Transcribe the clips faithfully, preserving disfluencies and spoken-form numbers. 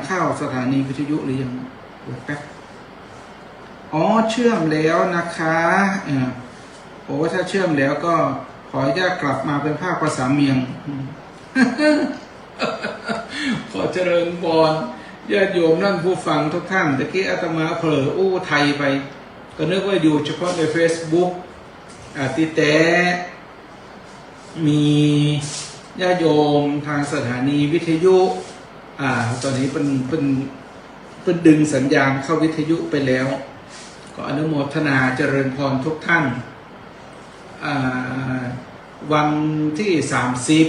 เข้าสถานีวิทยุหรือยัง เดี๋ยวแป๊บ อ๋อ เชื่อมแล้วนะคะ เออ โอ้ ถ้าเชื่อมแล้วก็ขออนุญาตกลับมาเป็นภาคภาษาเมียง อืม ขอเจริญพร ญาติโยมท่านผู้ฟังทุกท่าน ตะกี้อาตมาเผลออู้ไทยไป ก็นึกว่าอยู่เฉพาะในเฟซบุ๊ก อ่า ตี้แต๊ มีญาติโยมตางสถานีวิทยุ อ่า ต๋อนนี้เปิ้น เปิ้น เปิ้นดึงสัญญาณเข้าวิทยุไปแล้ว ก็อนุโมทนาเจริญพรทุกท่าน อ่า วันตี้สามสิบ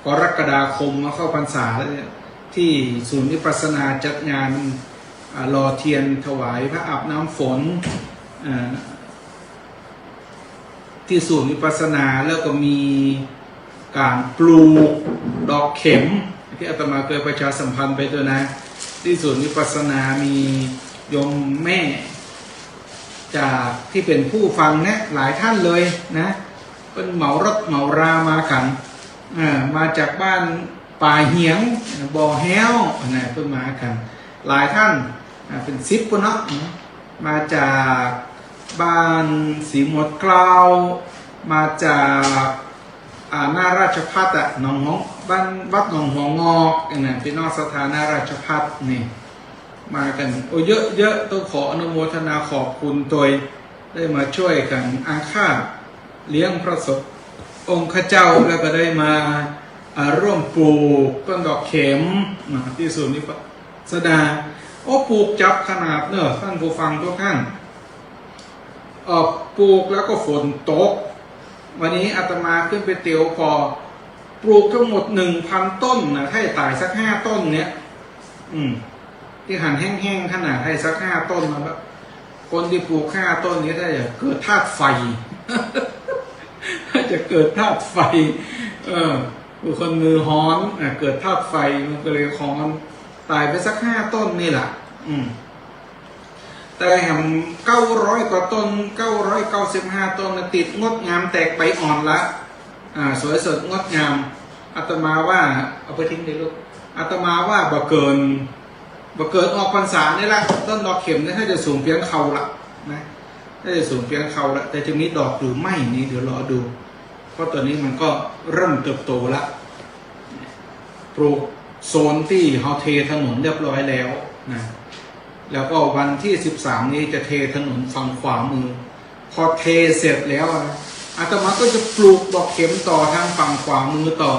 กรกฎาคมมาเข้าพรรษาแล้วเนี่ย ตี้ศูนย์วิปัสสนาจัดงาน อ่า หล่อเตียนถวายพระอาบน้ำฝน อ่า ตี้ศูนย์วิปัสสนา แล้วก็มีก๋านปลูกดอกเข็ม ตี้อาตมาเกยประชาสัมพันธ์ไปด้วยนะ ตี้ศูนย์วิปัสสนามีโยมแม่ จากตี้เป๋นผู้ฟังเนี่ยหลายท่านเลยนะ เปิ้นเหมารถเหมารามากั๋น อ่า มาจากบ้านป่าเหียง บ่อแฮ้วนะ เปิ้นมากั๋นหลายท่าน อ่า เป๋นสิบปู้นเนาะ มาจากบ้านสีหมดเกล้า มาจาก อ่า หน้าราชภัฏอะ หนองหัว บ้าน วัดหนองหัวงอกนะ ปี้น้องศรัทธาหน้าราชภัฏนี่ มากั๋น โอ้ เยอะๆ ต้องขออนุโมทนาขอบคุณตวย ได้มาจ้วยกั๋นอาฆาตเลี้ยงพระสงฆ์องค์ข้าเจ้า แล้วก็ได้มา อ่า ร่วมปลูกต้นดอกเข็มนะ ตี้ศูนย์วิปัสสนา โอ้ ปลูกจับขนาดเนอะ ท่านผู้ฟังทุกท่าน เอ่อ ปลูกแล้วก็ฝนตก วันนี้อาตมาขึ้นไปเตียวผ่อ ปลูกทั้งหมดหนึ่งพันต้นนะ ถ้าจะต๋ายสักห้าต้นเนี่ย อืม ตี้หันแห้งๆ ขนาด ถ้าสักห้าต้นนะ แบบ คนตี้ปลูกห้าต้นนี้ ถ้าจะเกิดธาตุไฟ ถ้าจะเกิดธาตุไฟ เออ คือคนมือฮ้อน อ่ะ เกิดธาตุไฟ มันก็เลยฮ้อน ต๋ายไปสักห้าต้นนี่แหละ อืม แต่แหมเก้าร้อยกว่าต้น เก้าร้อยเก้าสิบห้าต้นนะ ติดงดงามแตกใบอ่อนละ อ่า สวยสดงดงาม อาตมาว่า เอาไปทิ้งเลยลูก อาตมาว่าบ่เกิน บ่เกินออกพรรษานี่ละ ต้นดอกเข็มเนี่ย ถ้าจะสูงเปียงเข่าละนะ ถ้าจะสูงเปียงเข่าละ แต่จะมีดอกหรือไม่นี่ เดี๋ยวรอดู เพราะต๋อนนี้มันก็เริ่มเติบโตละ ปลูกโซนตี้เฮาเทถนนเรียบร้อยแล้วนะ แล้วก็วันตี้สิบสามนี้จะเทถนนฝั่งขวามือ พอเทเสร็จแล้วนะ อาตมาก็จะปลูกดอกเข็มต่อตางฝั่งขวามือต่อ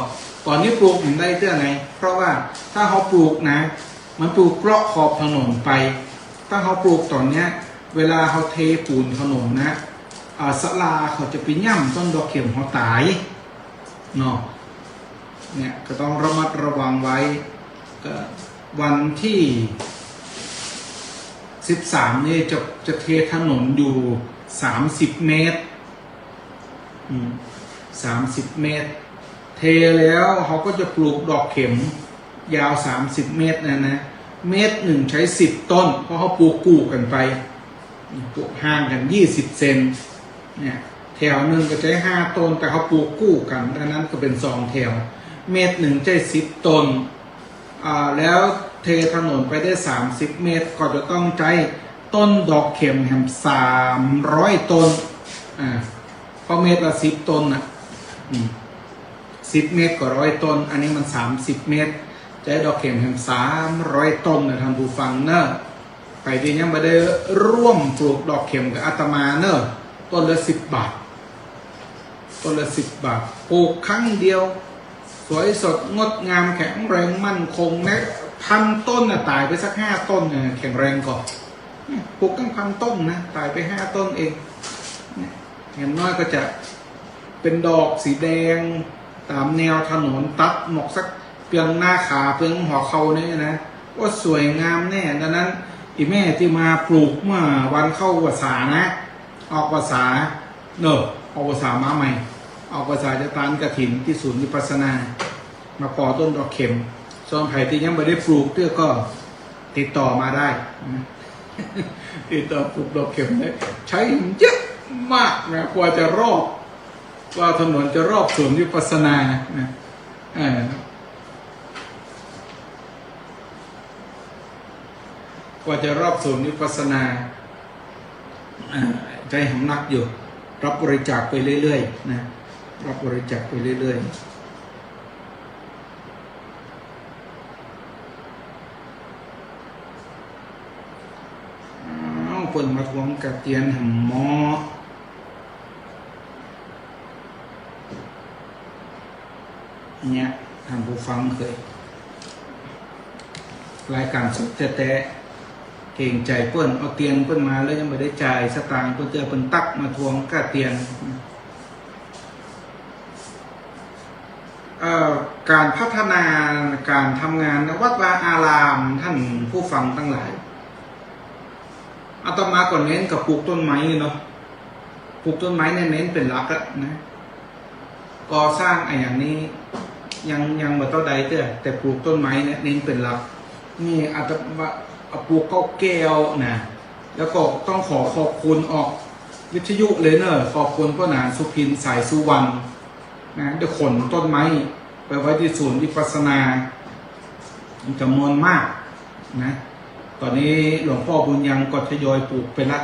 ต๋อนนี้ปลูกบ่ได้เตื้อไง เพราะว่าถ้าเฮาปลูกนะ มันปลูกเลาะขอบถนนไป ถ้าเฮาปลูกต๋อนเนี้ย เวลาเฮาเทปูนถนนนะ อ่า สะหลาเขาจะไปย่ำต้นดอกเข็มเฮาต๋าย เนาะ เนี่ย ก็ต้องระมัดระวังไว้ ก็วันตี้สิบสามนี่จะ จะเทถนนอยู่สามสิบเมตร อืม สามสิบเมตร เทแล้วเขาก็จะปลูกดอกเข็ม ยาวสามสิบเมตรนะนะ เมตรหนึ่งใจ๊สิบต้น เพราะเขาปลูกกู้กั๋นไป ปลูกห่างกั๋นยี่สิบเซน เนี่ย แถวหนึ่งก็ใจ๊ห้าต้น แต่เขาปลูกกู้กั๋น ดังนั้นก็เป๋นสองแถว เมตรหนึ่งใจ๊สิบต้น อ่า แล้วเทถนนไปได้สามสิบเมตร ก็จะต้องใจ๊ต้นดอกเข็มแหมสามร้อยต้น อ่า เพราะเมตรละสิบต้นน่ะ อืม สิบเมตรก็ร้อยต้น อันนี้มันสามสิบเมตร ใจ๊ดอกเข็มแหมสามร้อยต้นนะท่านผู้ฟังเนอะ ใผตี้ยังบ่ได้ร่วมปลูกดอกเข็มกับอาตมาเนอะ ต้นละสิบบาท ต้นละสิบบาท ปลูกครั้งเดียว สวยสดงดงาม แข็งแรงมั่นคงนะ พันต้นน่ะ ต๋ายไปสักห้าต้นน่ะ แข็งแรงก่อ ปลูกตั้งพันต้นนะ ต๋ายไปห้าต้นเอง เนี่ย อย่างน้อยก็จะเป๋นดอกสีแดง ต๋ามแนวถนน ตัดหมอกสักเปียงหน้าขา เปียงหัวเข่าเนี่ยนะ ว่าสวยงามแน่ ดังนั้น อี่แม่ตี้มาปลูกเมื่อวันเข้าพรรษานะ ออกพรรษา เนอะ ออกพรรษามาใหม่ ออกพรรษาจะตานกฐินตี้ศูนย์วิปัสสนา มาปอต้นดอกเข็ม ส่วนใผตี้ยังบ่ได้ปลูกเตื้อก็ติดต่อมาได้นะ ติดต่อปลูกดอกเข็มได้ ใจ๊เยอะมากนะ กว่าจะรอบ กว่าถนนจะรอบศูนย์วิปัสสนานะ เออ กว่าจะรอบศูนย์วิปัสสนา อ่า ใจ๊หำนักอยู่ รับบริจาคไปเรื่อยๆ นะ รับบริจาคไปเรื่อยๆ อ้าว เปิ้นมาทวงก้าเตียนหำเมาะ เนี่ย ท่านผู้ฟังเขย รายก๋านสดแต๊ๆ เกรงใจ๋เปิ้น เอาเตียนเปิ้นมาแล้วยังบ่ได้จ่ายสตางค์เปิ้น เตื้อเปิ้นตั๊กมาทวงก้าเตียน เอ่อ ก๋านพัฒนา ก๋านทำงานวัดวาอาราม ท่านผู้ฟังตังหลาย อาตมาก็เน้นกับปลูกต้นไม้เนาะ ปลูกต้นไม้เนี่ยเน้นเป๋นหลักอะนะ ก่อสร้างอะหยังนี้ยัง ยังบ่เต้าใดเตื้อ แต่ปลูกต้นไม้เนี่ยเน้นเป๋นหลัก นี่อาตมาเอาปลูกเก้าแก้วนะ แล้วก็ต้องขอขอบคุณออกวิทยุเลยเนอะ ขอบคุณป้อหนานสุพิน สายสุวรรณ นะ ได้ขนต้นไม้ไปไว้ตี้ศูนย์วิปัสสนาจ๋ำนวนมากนะ ต๋อนนี้หลวงป้อบุญยังก็ทยอยปลูกไปละ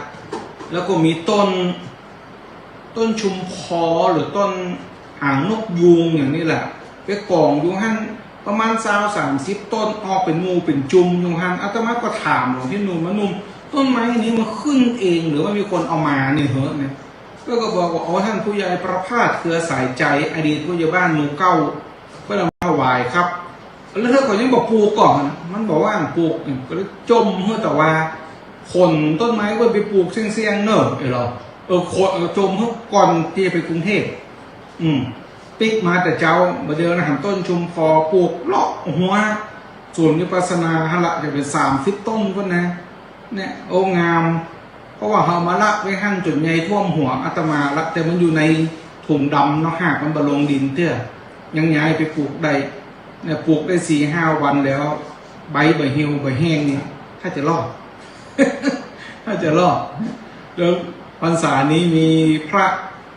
แล้วก็มีต้น ต้นชุมพอหรือต้นหางนกยูงอย่างนี้แหละ ไปก่องอยู่หั้นประมาณซาวสามสิบต้น ออกเป๋นหมู่เป๋นจุมอยู่หั้น อาตมาก็ถามหลวงพี่หนุ่มว่า หนุ่ม ต้นไม้นี้มันขึ้นเองหรือว่ามีคนเอามานี่เหอะเนี่ย ก็ ก็บอกว่า อ๋อ ท่านผู้ใหญ่ประภาสเครือสายใจ อดีตผู้ใหญ่บ้านหมู่เก้า เปิ้นเอามาถวายครับ แล้วเธอก็ยังบ่ปลูกก่อนนะ มันบอกว่าปลูกเนี่ย ก็เลยจ๋มหื้อ แต่ว่าขนต้นไม้เปิ้นไปปลูกเสี้ยงๆ เน่อ เอ้ยเหรอ เออ ขน เออ จ๋มหื้อก่อนตี้จะไปกรุงเทพฯ อืม ปิ๊กมาแต่เจ๊า บ่าเดียวนะ หันต้นชุมพอปลูกเลาะหัวศูนย์วิปัสสนาหั้นละ จะเป๋นสามสิบต้นพุ้นนะ เนี่ย โอ้ งาม เพราะว่าเฮามาละไว้หั้นจ๋นใหญ่ท่วมหัวอาตมาละ แต่มันอยู่ในถุงดำเนาะ หากมันบ่ลงดินเตื้อ ยังย้ายไปปลูกได้ เนี่ย ปลูกได้สี่ห้าวันแล้ว ใบบ่เหี่ยวบ่แห้งนี่ ถ้าจะรอด ถ้าจะรอด แล้วพรรษานี้มีพระ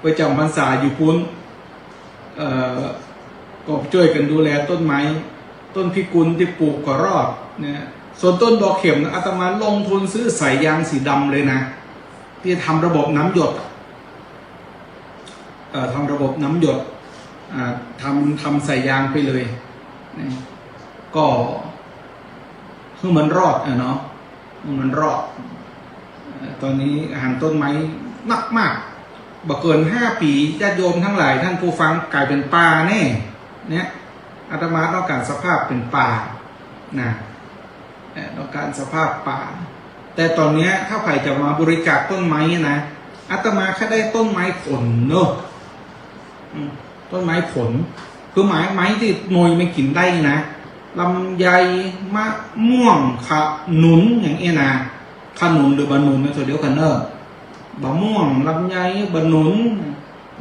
ไปจ๋ำพรรษาอยู่พุ้น เอ่อ ก็จ้วยกั๋นดูแลต้นไม้ ต้นพิกุลตี้ปลูกก็รอดเนี่ย ส่วนต้นดอกเข็มนะ อาตมาลงทุนซื้อสายยางสีดำเลยนะ ตี้จะทำระบบน้ำหยดอะ เอ่อ ทำระบบน้ำหยด อ่า ทำ ทำสายยางไปเลย นี่ ก็หื้อมันรอดอะเนาะ หื้อมันรอด เอ่อ ต๋อนนี้หันต้นไม้หนักมาก บ่เกินห้าปี๋ ญาติโยมตังหลาย ท่านผู้ฟัง ก๋ายเป๋นป่าแน่ เนี่ย อาตมาต้องก๋านสภาพเป๋นป่า นะ เอ่อ ต้องก๋านสภาพป่า แต่ต๋อนเนี้ย ถ้าใผจะมาบริจาคต้นไม้นะ อาตมาแค่ได้ต้นไม้ผลเนอะ อืม ต้นไม้ผล คือไม้ ไม้ตี้หน่วยมันกิ๋นได้นะ ลำไย มะม่วง ขนุน อย่างเอี้ยนะ ขนุนหรือบ่าหนุนนะ ตั๋วเดียวกั๋นเนอะ บ่าม่วง ลำไย บ่าหนุน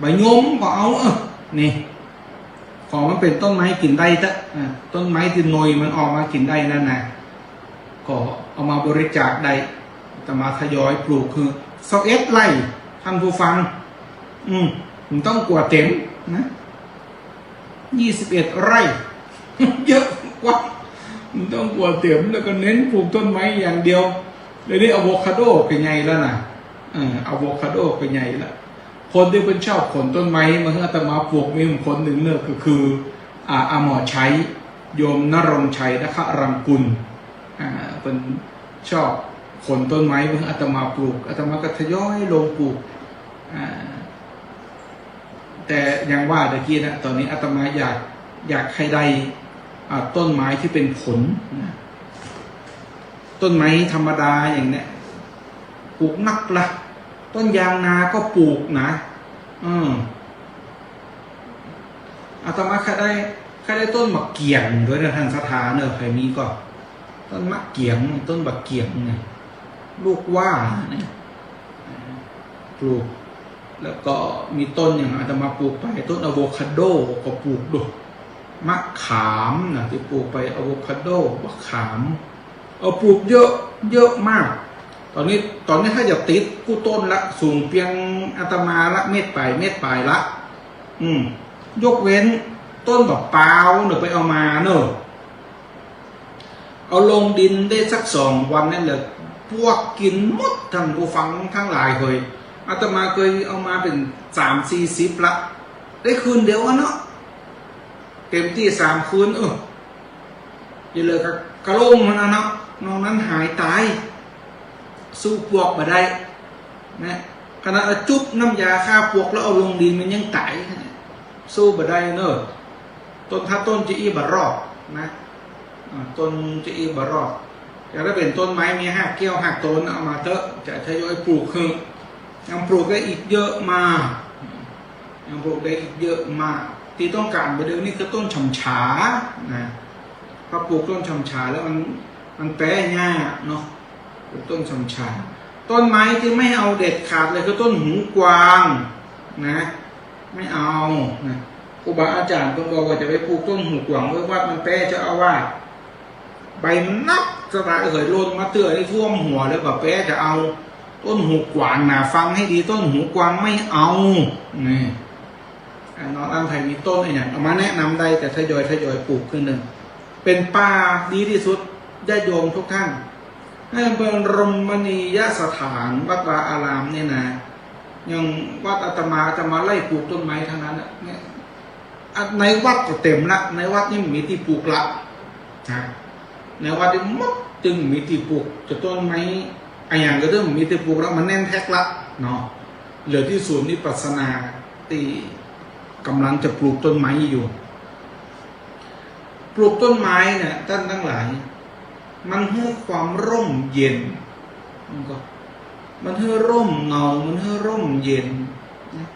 บ่ายมก็เอา เออ นี่ ของมันเป๋นต้นไม้กิ๋นได้เต๊อะ อ่า ต้นไม้ตี้หน่วยมันออกมากิ๋นได้นั่นนะ ก็เอามาบริจาคได้ อาตมาทยอยปลูกคือซาวเอ็ดไร่ ท่านผู้ฟัง อืม บ่ต้องกั๋วเต๋มนะ ยี่สิบเอ็ดไร่ เยอะกว่า บ่ต้องกั๋วเต๋ม แล้วก็เน้นปลูกต้นไม้อย่างเดียว เดี๋ยวนี้อะโวคาโดก็ใหญ่แล้วนะ เออ อะโวคาโดก็ใหญ่แล้ว คนตี้เปิ้นชอบขนต้นไม้มาหื้ออาตมาปลูกมีคนนึ่งเนอะ ก็คือ อ่า อาหมอชัย โยมณรงค์ชัย นครังกุล อ่า เปิ้นชอบขนต้นไม้มาหื้ออาตมาปลูก อาตมาก็ทยอยลงปลูก อ่า แต่อย่างว่าตะกี้นะ ต๋อนนี้อาตมาอยาก อยากให้ได้ อ่า ต้นไม้ตี้เป๋นผลนะ ต้นไม้ธรรมดาอย่างเนี้ย ปลูกนักละ ต้นยางนาก็ปลูกนะ อืม อาตมาเคยได้ เคยได้ต้นหมากเกี่ยงด้วยนะ ท่านศรัทธาเนอะ ใผมีก็ ต้นหมากเกี่ยง ต้นหมากเกี่ยงเนี่ย ลูกว่าเนี่ย ปลูก แล้วก็มีต้นอย่างอาตมาปลูกไป ต้นอะโวคาโดก็ปลูกดู มะขามนะ ตี้ปลูกไป อะโวคาโด มะขาม เออ ปลูกเยอะ เยอะมาก ต๋อนนี้ ต๋อนนี้ถ้าจะติดกู้ต้นละ สูงเปียงอาตมาละ เมตรป๋าย เมตรป๋ายละ อืม ยกเว้นต้นบักปาวเนอะ ไปเอามาเนอะ เอาลงดินได้สักสองวันนั้นแหละ ปวกกิ๋นหมด ท่านผู้ฟังตังหลายเหย อาตมาเกยเอามาเป๋นสามสี่สิบละ ได้คืนเดียวกั๋นเนาะ เต๋มตี้สามคืน เออ ยังเหลือก็กะโหลกมันน่ะเนาะ นอกนั้นหายต๋าย สู้ปวกบ่ได้นะ ขนาดเอาจุ๊บน้ำยาฆ่าปวกแล้วเอาลงดินมันยังต๋าย สู้บ่ได้เนาะ ต้น ถ้าต้นจะอี้บ่รอดนะ อ่า ต้นจะอี้บ่รอด แต่ถ้าเป๋นต้นไม้มีฮากแก้วฮากโตนเอามาเต๊อะ จะทยอยปลูกหื้อ ยังปลูกได้อีกเยอะมาก ยังปลูกได้อีกเยอะมาก ตี้ต้องก๋านบ่าเดี่ยวนี้คือต้นฉ่ำฉานะ พอปลูกต้นฉ่ำฉาแล้วมัน มันแป๊ยากเนาะ ปลูกต้นฉ่ำฉา ต้นไม้ตี้ไม่เอาเด็ดขาดเลยคือต้นหูกวางนะ ไม่เอานะ ครูบาอาจ๋ารย์เปิ้นบอกว่าจะไปปลูกต้นหูกวางไว้วัด มันแป๊เจ้าอาวาส ใบมันนับสบายเหย หล่นมาเตื้อนี่ท่วมหัวเลย บ่าแป๊จะเอา ต้นหูกวางนะ ฟังให้ดี ต้นหูกวางไม่เอา นี่ อ่ะ นอกนั้นใผมีต้นอะหยังเอามาแนะนำได้ จะทยอยทยอยปลูกขึ้นเน่อ เป๋นป่าดีตี้สุด ญาติโยมทุกท่าน ในบรมณียสถานวัดวาอารามเนี่ยนะ อย่างวัดอาตมา อาตมาไล่ปลูกต้นไม้ตังนั้นน่ะ เนี่ย อ่ะ ในวัดก็เต๋มละ ในวัดนี่บ่มีตี้ปลูกละนะ ในวัดนี่หมด ตึงบ่มีตี้ปลูก จะต้นไม้อะหยังก็ตึงบ่มีตี้ปลูกละ มันแน่นแท็กละเนาะ เหลือตี้ศูนย์วิปัสสนาตี้ก่ำลังจะปลูกต้นไม้อยู่ ปลูกต้นไม้เนี่ย ท่านตังหลาย มันหื้อความร่มเย็น มันก็ มันหื้อร่มเงา มันหื้อร่มเย็นนะ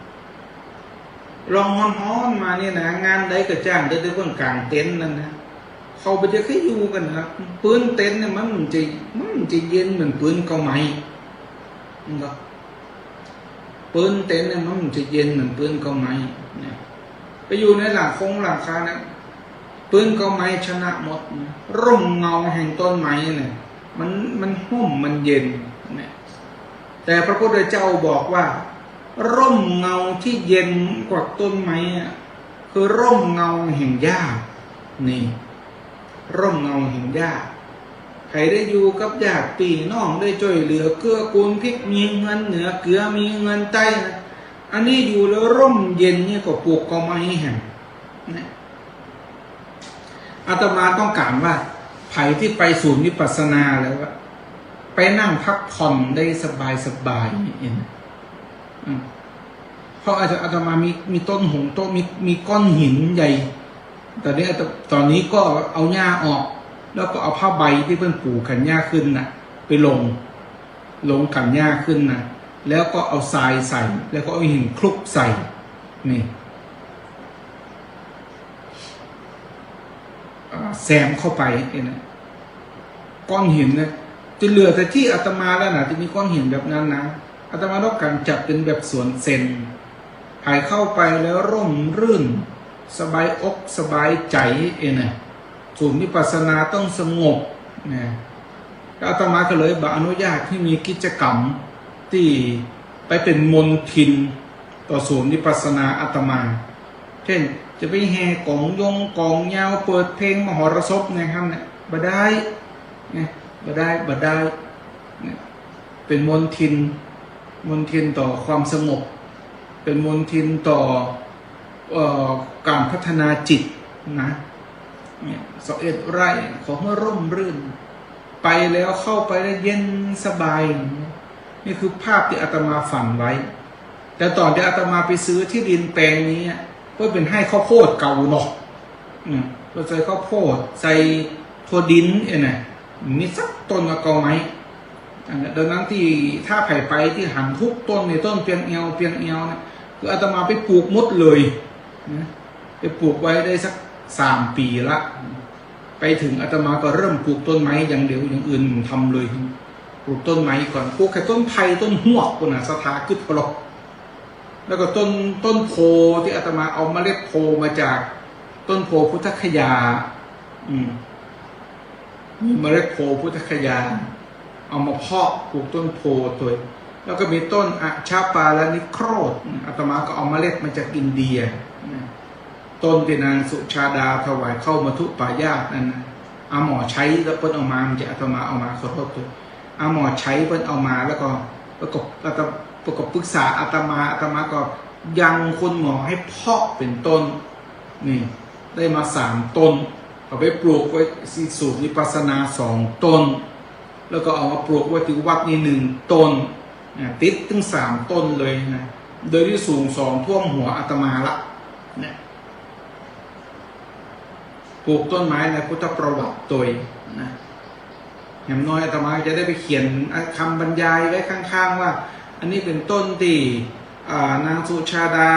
ลองฮ้อนๆมาเนี่ยนะ งานใดก็จ้าง เดี๋ยวเปิ้นก๋างเต็นท์นั่นนะ เขาบ่จะใค่อยู่กั๋นนะ ปื๊นเต็นท์เนี่ยมันจะ มันจะเย็นเหมือนปื๊นเก๊าไม้ มันก็ ปื๊นเต็นท์เนี่ยมันจะเย็นเหมือนปื๊นเก๊าไม้เนี่ย ไปอยู่ในหลังคงหลังคาเนี่ย ปื๊นเก๊าไม้ชนะหมดนะ ร่มเงาแห่งต้นไม้เนี่ย มัน มันห่มมันเย็นเนี่ย แต่พระพุทธเจ้าบอกว่า ร่มเงาที่เย็นกว่าต้นไม้อะ คือร่มเงาแห่งญาติ นี่ ร่มเงาแห่งญาติ ใผได้อยู่กับญาติปี้น้อง ได้จ้วยเหลือเกื้อกูล พริกมีเงินเหนือเกลือมีเงินใต้นะ อันนี้อยู่แล้วร่มเย็นนี่ก็ปลูกเก๊าไม้แหมนะ อาตมาต้องก๋านว่า ใผตี้ไปศูนย์วิปัสสนาแล้วอะ ไปนั่งพักผ่อนได้สบายๆ เอง อืม เพราะอาต อาตมามี มีต้นหงส์ ต้น มี มีก้อนหินใหญ่ ต๋อนนี้อาต ต๋อนนี้ก็เอาหญ้าออก แล้วก็เอาผ้าใบตี้เปิ้นปูขันหญ้าขึ้นน่ะ ไปลง ลงขันหญ้าขึ้นน่ะ แล้วก็เอาทรายใส่ แล้วก็เอาหินคลุกใส่ นี่ อ่า แซมเข้าไปเนี่ยนะ ก้อนหินเนี่ย จะเหลือแต่ตี้อาตมาแล้วนะ ตี้มีก้อนหินแบบนั้นนะ อาตมาต้องก๋านจัดเป๋นแบบสวนเซน ใผเข้าไปแล้วร่มรื่น สบายอกสบายใจ๋เองนะ ศูนย์วิปัสสนาต้องสงบนะ แล้วอาตมาก็เลยบ่อนุญาตหื้อมีกิจกรรมตี้ไปเป๋นมลทินต่อศูนย์วิปัสสนาอาตมา เช่น จะไปแห่ก๋องยงก๋องยาว เปิดเพลงมหรสพในหั้นเนี่ย บ่ได้ เนี่ย บ่ได้ บ่ได้ เนี่ย เป๋นมลทิน มลทินต่อความสงบ เป๋นมลทินต่อ เอ่อ ก๋านพัฒนาจิตนะ เนี่ย สิบเอ็ดไร่ ขอหื้อร่มรื่น ไปแล้วเข้าไปแล้วเย็นสบาย นี่คือภาพตี้อาตมาฝันไว้ แต่ต๋อนตี้อาตมาไปซื้อตี้ดินแปลงนี้อะ ก็เป๋นไฮ่ข้าวโพดเก่าเนาะ อืม ก็ใส่ข้าวโพด ใส่ถั่วดินเองนะ บ่มีสักต้นเก๊าไม้ อันนั้น ดังนั้นตี้ ถ้าใผไปตี้หันทุกต้นเนี่ย ต้นเปียงแอว เปียงแอวเนี่ย คืออาตมาไปปลูกหมดเลยนะ ไปปลูกไว้ได้สักสามปี๋ละ ไปเถิงอาตมาก็เริ่มปลูกต้นไม้อย่างเดียว อย่างอื่นบ่ทำเลย ปลูกต้นไม้ก่อน ปลูกแค่ต้นไผ่ต้นฮวกปู้นน่ะ ศรัทธากึ๊ดพอลอ แล้วก็ต้น ต้นโพธิ์ตี้อาตมาเอาเมล็ดโพธิ์มาจากต้นโพธิ์พุทธคยา อืม มีเมล็ดโพธิ์พุทธคยา เอามาเพาะปลูกต้นโพธิ์ตวย แล้วก็มีต้นอชาปาลนิโครธ อาตมาก็เอาเมล็ดมาจากอินเดียนะ ต้นตี้นางสุชาดาถวายข้าวมัทธุปายาตรนั่นนะ อาหมอใช้ แล้วเปิ้นเอามา บ่ใจ้อาตมาเอามา ขอโต้ษตวย อาหมอใช้เปิ้นเอามา แล้วก็ แล้วก็ แล้วก็ แล้วก็ปรึกษาอาตมา อาตมาก็ยังคุณหมอให้เพาะเป๋นต้น นี่ ได้มาสามต้น เอาไปปลูกไว้ตี้ศูนย์วิปัสสนาสองต้น แล้วก็เอามาปลูกไว้ตี้วัดนี่หนึ่งต้น นะ ติดตึงสามต้นเลยนะ โดยตี้สูงสองท่วมหัวอาตมาละ เนี่ย ปลูกต้นไม้ในพุทธประวัติตวยนะ อย่างน้อยอาตมาจะได้ไปเขียนคำบรรยายไว้ข้างๆ ว่า อันนี้เป๋นต้นตี้ อ่า นางสุชาดา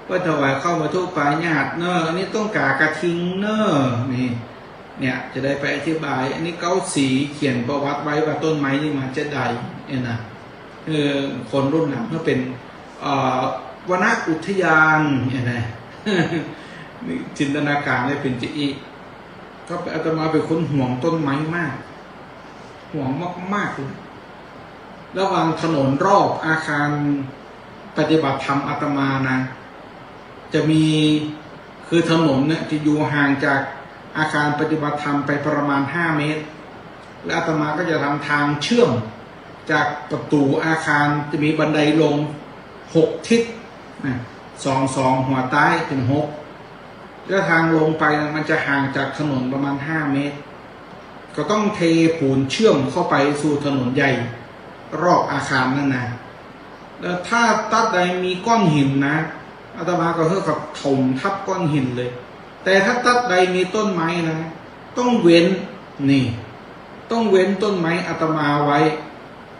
เปิ้นถวายข้าววัตถุปายาตรเน่อ อันนี้ต้นก๋ากระทิงเน่อ นี่ เนี่ย จะได้ไปอธิบาย อันนี้เก๊าสีเขียนประวัติไว้ว่าต้นไม้นี่มาจาใด เนี่ยนะ เออ คนรุ่นหลังก็เป๋น เอ่อ วนอุทยาน เนี่ยนะ นี่จินตนาก๋ารได้เป๋นจาอี้ ก็เป๋น อาตมาเป๋นคนหวงต้นไม้มาก หวงมากๆ เลย ระหว่างถนนรอบอาคารปฏิบัติธรรมอาตมานะ จะมี คือถนนเนี่ยจะอยู่ห่างจากอาคารปฏิบัติธรรมไปประมาณห้าเมตร และอาตมาก็จะทำทางเชื่อมจากประตูอาคาร จะมีบันไดลงหกทิศนะ สอง สอง หัวใต้เป๋นหก แล้วทางลงไปนะ มันจะห่างจากถนนประมาณห้าเมตร ก็ต้องเทปูนเชื่อมเข้าไปสู่ถนนใหญ่รอบอาคารนั่นนะ แล้วถ้าตั๊ดใดมีก้อนหินนะ อาตมาก็หื้อเขาถมทับก้อนหินเลย แต่ถ้าตั๊ดใดมีต้นไม้นะ ต้องเว้น นี่ ต้องเว้นต้นไม้อาตมาไว้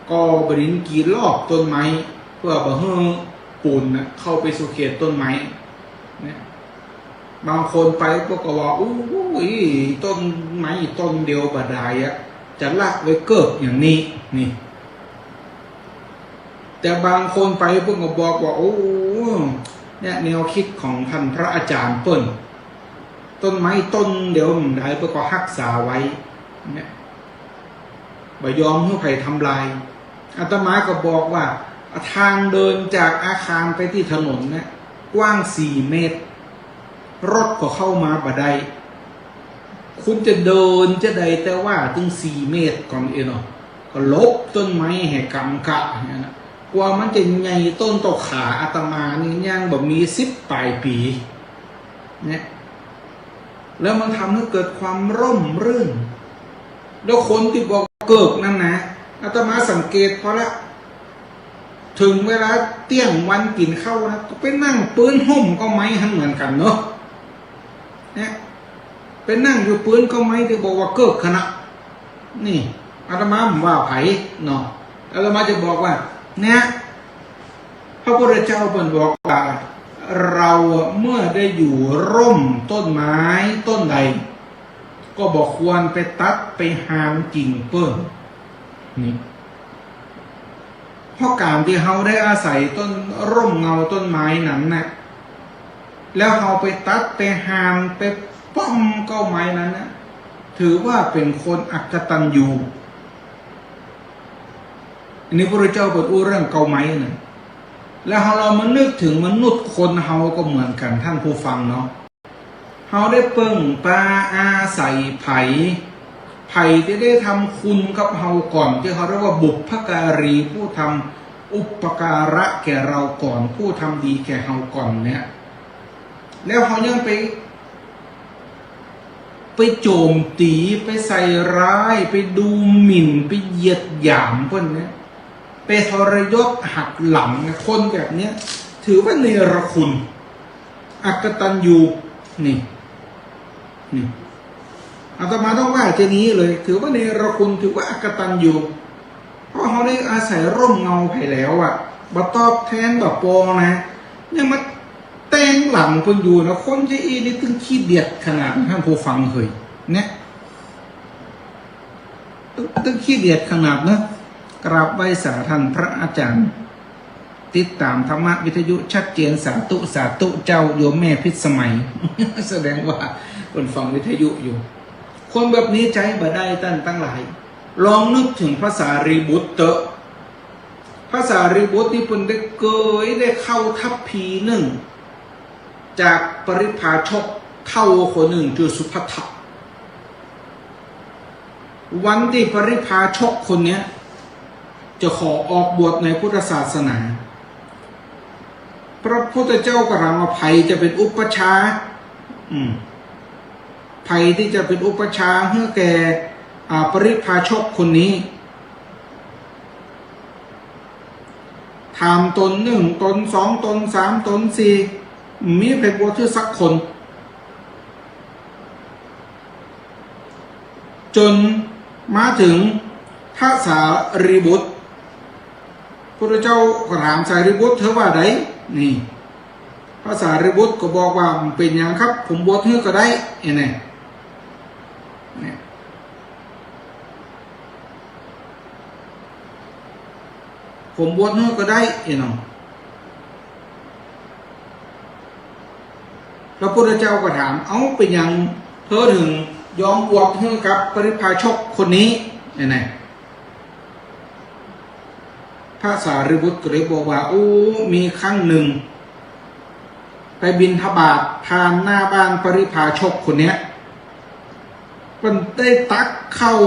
ก็บ่าดินกีรอบต้นไม้ เปื้อบ่หื้อปูนนะเข้าไปสู่เขตต้นไม้ เนี่ย บางคนไปเปิ้นก็ว่า อู้ย ต้นไม้ต้นเดียวบ่ได้อะ จะละไว้เกิกอย่างนี้ นี่ แต่บางคนไปเปิ้นก็บอกว่า โอ้ เนี่ย แนวคิดของท่านพระอาจารย์เปิ้น ต้นไม้ต้นเดียวบ่ได้ เปิ้นก็ฮักษาไว้ เนี่ย บ่ยอมหื้อใผทำลาย อาตมาก็บอกว่า ทางเดินจากอาคารไปตี้ถนนเนี่ย กว้างสี่เมตร รถก็เข้ามาบ่ได้ คุณจะเดินจาใดแต่ว่าตึงสี่เมตรก่อนเองเนาะ ก็หลบต้นไม้แหกำกะเนี่ยนะ กว่ามันจะใหญ่ต้นเต้าขาอาตมานี่ยังบ่มีสิบป๋ายปี๋ เนี่ย แล้วมันทำให้เกิดความร่มรื่น แล้วคนตี้บอกเกิกนั่นนะ อาตมาสังเกตพอละ เถิงเวลาเตี้ยงวันกิ๋นข้าวนะ ก็ไปนั่งปื๊นฮ่มเก๊าไม้หั้นเหมือนกั๋นเนาะ เนี่ย ไปนั่งอยู่ปื๊นเก๊าไม้ตี้บอกว่าเกิกหั้นนะ นี่ อาตมาบ่ว่าใผเนาะ อาตมาจะบอกว่า เนี่ย พระพุทธเจ้าเปิ้นบอกว่า เราเมื่อได้อยู่ร่มต้นไม้ต้นใด ก็บ่ควรไปตัดไปฮานกิ่งเปิ้น นี่ เพราะก๋านตี้เฮาได้อาศัยต้นร่มเงาต้นไม้นั้นน่ะ แล้วเฮาไปตัดไปฮานไปป้อมเก๊าไม้นั้นน่ะ ถือว่าเป๋นคนอกตัญญู อันนี้พระพุทธเจ้าเปิ้นอู้เรื่องเก๊าไม้น่ะ แล้วเฮาลองมานึกเถิงมนุษย์คนเฮาก็เหมือนกั๋น ท่านผู้ฟังเนาะ เฮาได้เปิ้งปาอาศัยใผ ใผตี้ได้ทำคุณกับเฮาก่อน ตี้เฮาเรียกว่าบุพการี ผู้ทำอุปการะแก่เราก่อน ผู้ทำดีแก่เฮาก่อนเนี่ย แล้วเฮายังไป ไปโจ๋มตี๋ ไปใส่ร้าย ไปดูหมิ่น ไปเหยียดหยามเปิ้นเนี่ย ไปทรยศหักหลังเนี่ย คนแบบเนี้ย ถือว่าเนรคุณ อกตัญญู นี่ นี่ อาตมาต้องว่าจะนี้เลย ถือว่าเนรคุณ ถือว่าอกตัญญู เพราะเฮาได้อาศัยร่มเงาใผแล้วอะ บ่ตอบแทนบ่ปองนะ ยังมาแตงหลังเปิ้นอยู่นะ คนจาอี้นี่ตึงขี้เดียดขนาด ท่านผู้ฟังเฮย เนี่ย ตึง ตึงขี้เดียดขนาดนะ กราบไหว้สาท่านพระอาจารย์ ติดต๋ามธรรมวิทยุชัดเจน สาธุ สาธุเจ้า โยมแม่พิสมัย แสดงว่าเปิ้นฟังวิทยุอยู่ คนแบบนี้ใจ๊บ่ได้ต้านตังหลาย ลองนึกเถิงพระสารีบุตรเต๊อะ พระสารีบุตรนี่เปิ้นได้เกยได้เข้าทัพพีหนึ่ง จากปริพาชกเฒ่าคนหนึ่งจื้อสุภัททะ วันตี้ปริพาชกคนเนี้ยจะขอออกบวชในพุทธศาสนา พระพุทธเจ้าก็ถามว่า ใผจะเป๋นอุปัชฌาย์ อืม ใผตี้จะเป๋นอุปัชฌาย์หื้อแก่ อ่า ปริพาชกคนนี้ ถามต๋นนึ่ง ต๋นสอง ต๋นสาม ต๋นสี่ บ่มีใผบวชหื้อสักคน จ๋นมาเถิงพระสารีบุตร พุทธเจ้าก็ถามสารีบุตร เธอว่าใด นี่ พระสารีบุตรก็บอกว่า บ่เป๋นหยังครับ ผมบวชหื้อก็ได้ เห็นไหม เนี่ย ผมบวชหื้อก็ได้ เห็นไหม พระพุทธเจ้าก็ถาม เอ้า เป๋นหยังเธอเถิงยอมบวชหื้อกับปริพาชกคนนี้ เห็นไหม พระสารีบุตรก็เลยบอกว่า โอ้ มีครั้งนึ่ง ไปบิณฑบาตผ่านหน้าบ้านปริพาชกคนเนี้ย เปิ้นได้ตักข้าว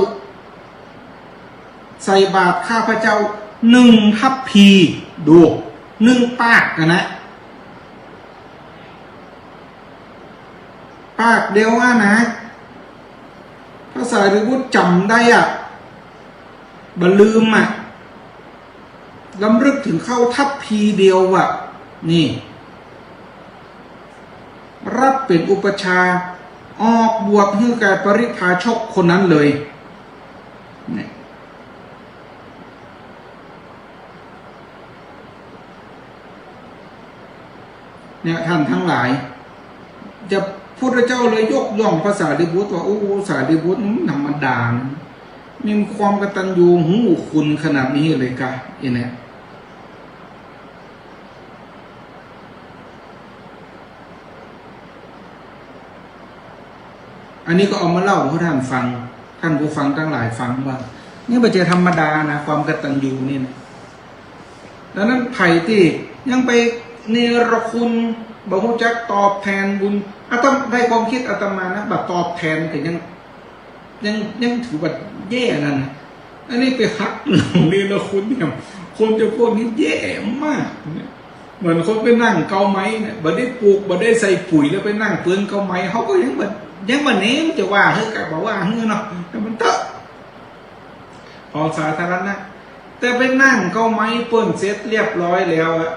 ใส่บาตรข้าพเจ้านึ่งทัพพี ดู นึ่งปากอะนะ ปากเดียวอะนะ พระสารีบุตรจ๋ำได้อะ บ่ลืมอะ รำลึกเถิงข้าวทัพพีเดียวอะ นี่ ฮับเป๋นอุปัชฌาย์ ออกบวชหื้อแก่ปริพาชกคนนั้นเลย เนี่ย เนี่ย ท่านตังหลาย จะ พุทธเจ้าเลยยกย่องพระสารีบุตรว่า โอ้ สารีบุตร อืม ธรรมดานะ มีความกตัญญูรู้คุณขนาดนี้เลยกา เห็นไหม อันนี้ก็เอามาเล่าหื้อท่านฟัง ท่านผู้ฟังตังหลายฟังว่า นี่บ่ใจ้ธรรมดานะ ความกตัญญูนี่นะ ดังนั้นใผตี้ยังไปเนรคุณ บ่ฮู้จักตอบแตนบุญ อาตมา ในความกึ๊ดอาตมานะ บ่ตอบแตนก็ยัง ยัง ยังถือว่าแย่แล้วนะ อันนี้ไปหักหลังเนรคุณเนี่ย คนจำพวกนี้แย่มากเนี่ย เหมือนคนไปนั่งเกาไม้เนี่ย บ่ได้ปลูก บ่ได้ใส่ปุ๋ย แล้วไปนั่งเปิ้นเกาไม้ เขาก็ยังบ่ ยังบ่เน้นจะว่าหื้อ ก็บ่ว่าหื้อเนาะ แต่มันเต๊อะ ของสาธารณะ แต่ไปนั่งเกาไม้เปิ้นเสร็จเรียบร้อยแล้วอะ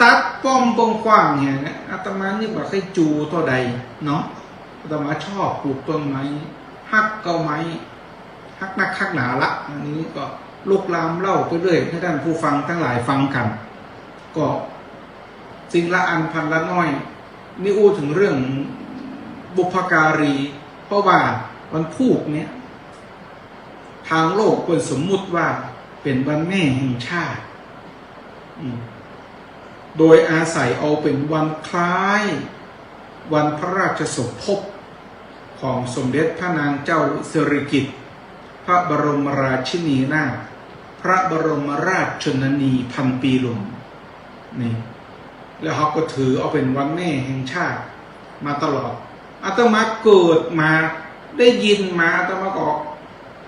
ตัดป้อมกว้างๆ เนี่ยนะ อาตมานี่บ่ใค่จูเต้าใดเนาะ อาตมาชอบปลูกต้นไม้ ฮักเกาไม้ ฮักนักฮักหนาละ อันนี้ก็ลุกลามเล่าไปเรื่อย หื้อท่านผู้ฟังตังหลายฟังกั๋น ก็สิ่งละอันพันละน้อย นี่อู้เถิงเรื่องบุพการี เพราะว่าวันพูกเนี่ย ตางโลกเปิ้นสมมุติว่าเป๋นวันแม่แห่งชาติ อืม โดยอาศัยเอาเป๋นวันคล้ายวันพระราชสมภพของสมเด็จพระนางเจ้าสิริกิติ์ พระบรมราชินีนาถ พระบรมราชชนนีพันปีหลวง นี่ แล้วเขาก็ถือเอาเป๋นวันแม่แห่งชาติมาตลอด อาตมาเกิดมาได้ยินมา อาตมาก็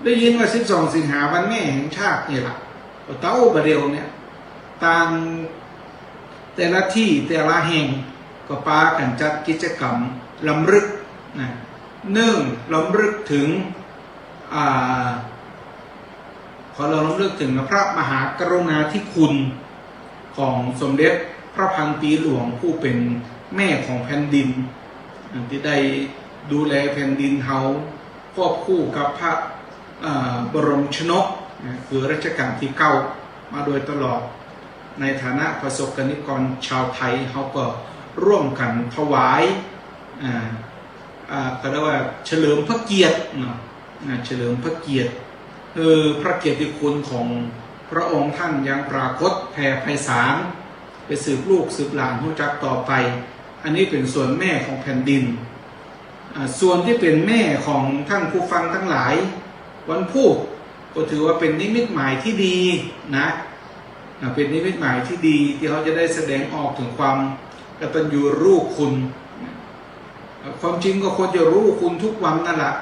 ได้ยินว่าสิบสองสิงหาวันแม่แห่งชาตินี่ล่ะ ก็เต๊าบ่าเดี่ยวเนี่ย ตางแต่ละตี้แต่ละแห่งก็ปากั๋นจัดกิจกรรมรำลึกนะ นึ่ง รำลึกเถิง อ่า ขอเรารำลึกเถิงพระมหากรุณาธิคุณของสมเด็จพระพันปีหลวงผู้เป๋นแม่ของแผ่นดิน อ่า ตี้ได้ดูแลแผ่นดินเฮาควบคู่กับพระ อ่า บรมชนกนะ คือรัชกาลตี้เก้ามาโดยตลอด ในฐานะประสบกรณิกรชาวไทย เฮาก็ร่วมกั๋นถวาย อ่า อ่า เขาเรียกว่าเฉลิมพระเกียรติเนาะ นะ เฉลิมพระเกียรติ คือพระเกียรติคุณของพระองค์ท่านยังปรากฏแผ่ไพศาล ไปสืบลูกสืบหลานฮู้จักต่อไป อันนี้เป๋นส่วนแม่ของแผ่นดิน อ่า ส่วนตี้เป๋นแม่ของท่านผู้ฟังตังหลาย วันพูกก็ถือว่าเป๋นนิมิตหมายตี้ดีนะ อ่า เป๋นนิมิตหมายตี้ดีตี้เฮาจะได้แสดงออกเถิงความกตัญญูรู้คุณ ความจริงก็ควรจะรู้คุณทุกวันนั่นแหละ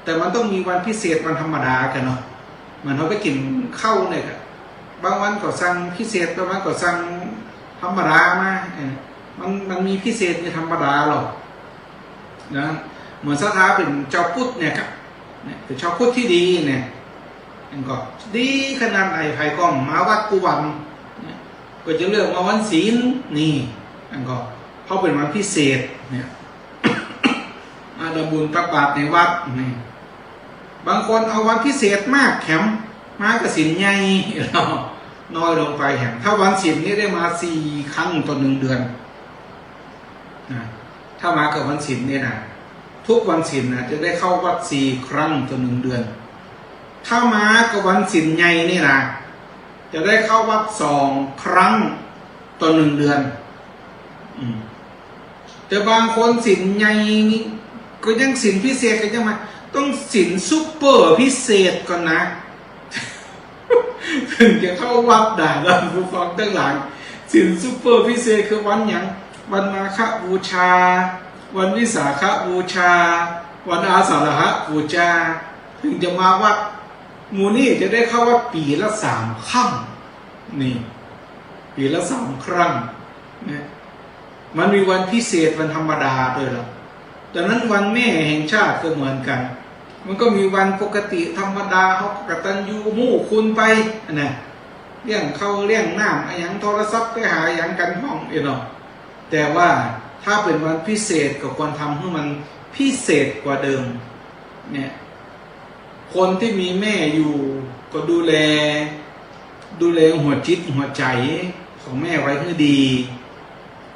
แต่มันต้องมีวันพิเศษวันธรรมดากั๋นเนาะ เหมือนเฮาไปกิ๋นข้าวเนี่ย บางวันก็สั่งพิเศษ บางวันก็สั่งธรรมดามา เออ มัน มันมีพิเศษมีธรรมดาหรอกนะ เหมือนศรัทธาเป๋นจาวพุทธเนี่ยครับ เนี่ย เป๋นจาวพุทธตี้ดีเนี่ย มันก็ดีขนาดไหน ใผก็มาวัดกู้วันเนี่ย ก็จะเลือกมาวันศีลนี่ มันก็ เพราะเป๋นวันพิเศษเนี่ย มาทำบุญตักบาตรในวัดนี่ บางคนเอาวันพิเศษมากแถมมาก็ศีลใหญ่ น้อยลงไปแถม ถ้าวันศีลนี่ได้มาสี่ครั้งต่อหนึ่งเดือนนะ ถ้ามากับวันศีลนี่นะ ทุกวันศีลนะ จะได้เข้าวัดสี่ครั้งต่อหนึ่งเดือน ถ้ามากับวันศีลใหญ่นี่นะ จะได้เข้าวัดสองครั้งต่อหนึ่งเดือน อืม แต่บางคนศีลใหญ่นี่ ก็ยังศีลพิเศษก็ยังมา ต้องศีลซูเปอร์พิเศษก่อนนะ เถิงจะเข้าวัดได้ ท่านผู้ฟังตังหลาย ศีลซูเปอร์พิเศษคือวันหยัง วันมาฆบูชา วันวิสาขบูชา วันอาสาฬหบูชา เถิงจะมาวัด หมู่นี้จะได้เข้าวัดปี๋ละสามครั้ง นี่ ปี๋ละสามครั้ง เนี่ย มันมีวันพิเศษวันธรรมดาตวยละ ดังนั้นวันแม่แห่งชาติก็เหมือนกั๋น มันก็มีวันปกติธรรมดา เฮากตัญญูรู้คุณไปนะ เลี้ยงข้าวเลี้ยงน้ำอะหยัง โทรศัพท์ไปหาอะหยังกั๋นพ่องเนาะ แต่ว่าถ้าเป๋นวันพิเศษก็ควรทำหื้อมันพิเศษกว่าเดิม เนี่ย คนตี้มีแม่อยู่ก็ดูแล ดูแลหัวจิตหัวใจ๋ของแม่ไว้หื้อดี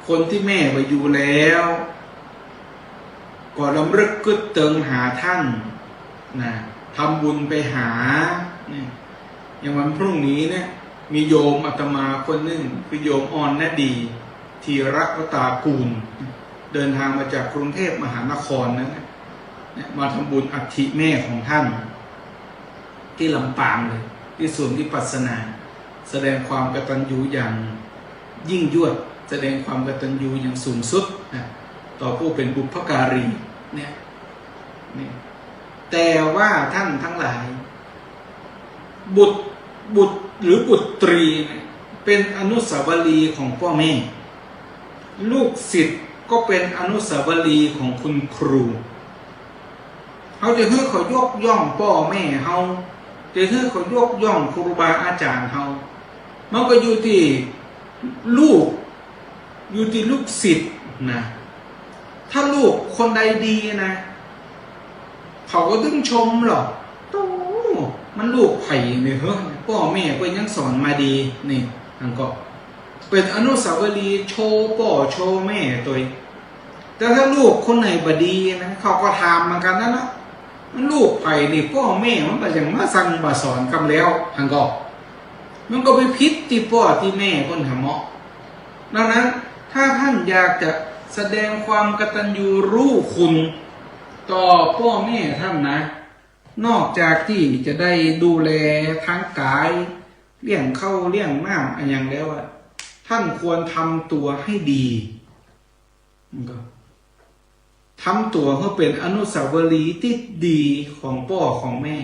คนตี้แม่บ่อยู่แล้ว ก็รำลึกกึ๊ดเติงหาท่านนะ ทำบุญไปหา เนี่ย อย่างวันพรุ่งนี้เนี่ย มีโยมอาตมาคนนึ่ง คือโยมออนนดี ธีรวตากูล เดินทางมาจากกรุงเทพมหานครนะ เนี่ย มาทำบุญอัฐิแม่ของท่าน ตี้ลำปางเลย ตี้ศูนย์วิปัสสนา แสดงความกตัญญูอย่างยิ่งยวด แสดงความกตัญญูอย่างสูงสุดนะ ต่อผู้เป๋นบุพการี เนี่ย เนี่ย แต่ว่าท่านตังหลาย บุตร บุตรหรือบุตรีเนี่ย เป๋นอนุสาวรีย์ของป้อแม่ ลูกศิษย์ก็เป๋นอนุสาวรีย์ของคุณครู เฮาจะหื้อเขายกย่องป้อแม่เฮา จะหื้อเขายกย่องครูบาอาจ๋ารย์เฮา มันก็อยู่ตี้ลูก อยู่ตี้ลูกศิษย์นะ ถ้าลูกคนใดดีนะ เขาก็ตึงชมหรอก โต้ มันลูกใผนี่เหอะ ป้อแม่เปิ้นยังสอนมาดี นี่ มันก็เป๋นอนุสาวรีย์โชว์ป้อโชว์แม่ตวย แต่ถ้าลูกคนไหนบ่ดีนะ เขาก็ถามเหมือนกั๋นนั่นนะ มันลูกใผนี่ ป้อแม่มันบ่ยังมาสั่งบ่สอนกำแล้ว หั้นก็ มันก็ไปผิดตี้ป้อตี้แม่เปิ้นหาเหมาะ ดังนั้นถ้าท่านอยากจะแสดงความกตัญญูรู้คุณต่อป้อแม่ท่านนะ นอกจากตี้จะได้ดูแลทางก๋าย เลี้ยงข้าวเลี้ยงน้ำอะหยังแล้วอะ ท่านควรทำตั๋วหื้อดี มันก็ ทำตั๋วหื้อเป๋นอนุสาวรีย์ตี้ดีของป้อของแม่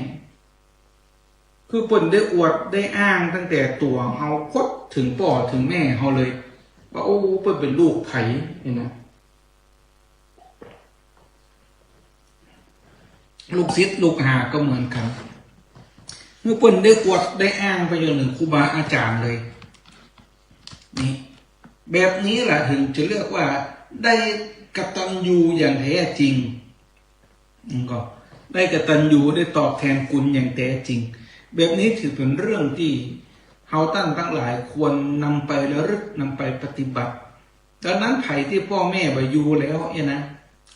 คือเปิ้นได้อวดได้อ้างตั้งแต่ตั๋วเฮาพดเถิงป้อเถิงแม่เฮาเลย ว่า โอ้ เปิ้นเป๋นลูกใผ นี่นะ ลูกศิษย์ลูกหาก็เหมือนกั๋น หื้อเปิ้นได้อวดได้อ้างไปจนเถิงครูบาอาจ๋ารย์เลย นี่ แบบนี้แหละเถิงจะเรียกว่าได้กตัญญูอย่างแท้จริง มันก็ได้กตัญญูได้ตอบแทนคุณอย่างแท้จริง แบบนี้ถือเป๋นเรื่องตี้เฮาต้านตังหลายควรนำไประลึกนำไปปฏิบัติ ดังนั้นใผตี้ป้อแม่บ่อยู่แล้วเนี่ยนะ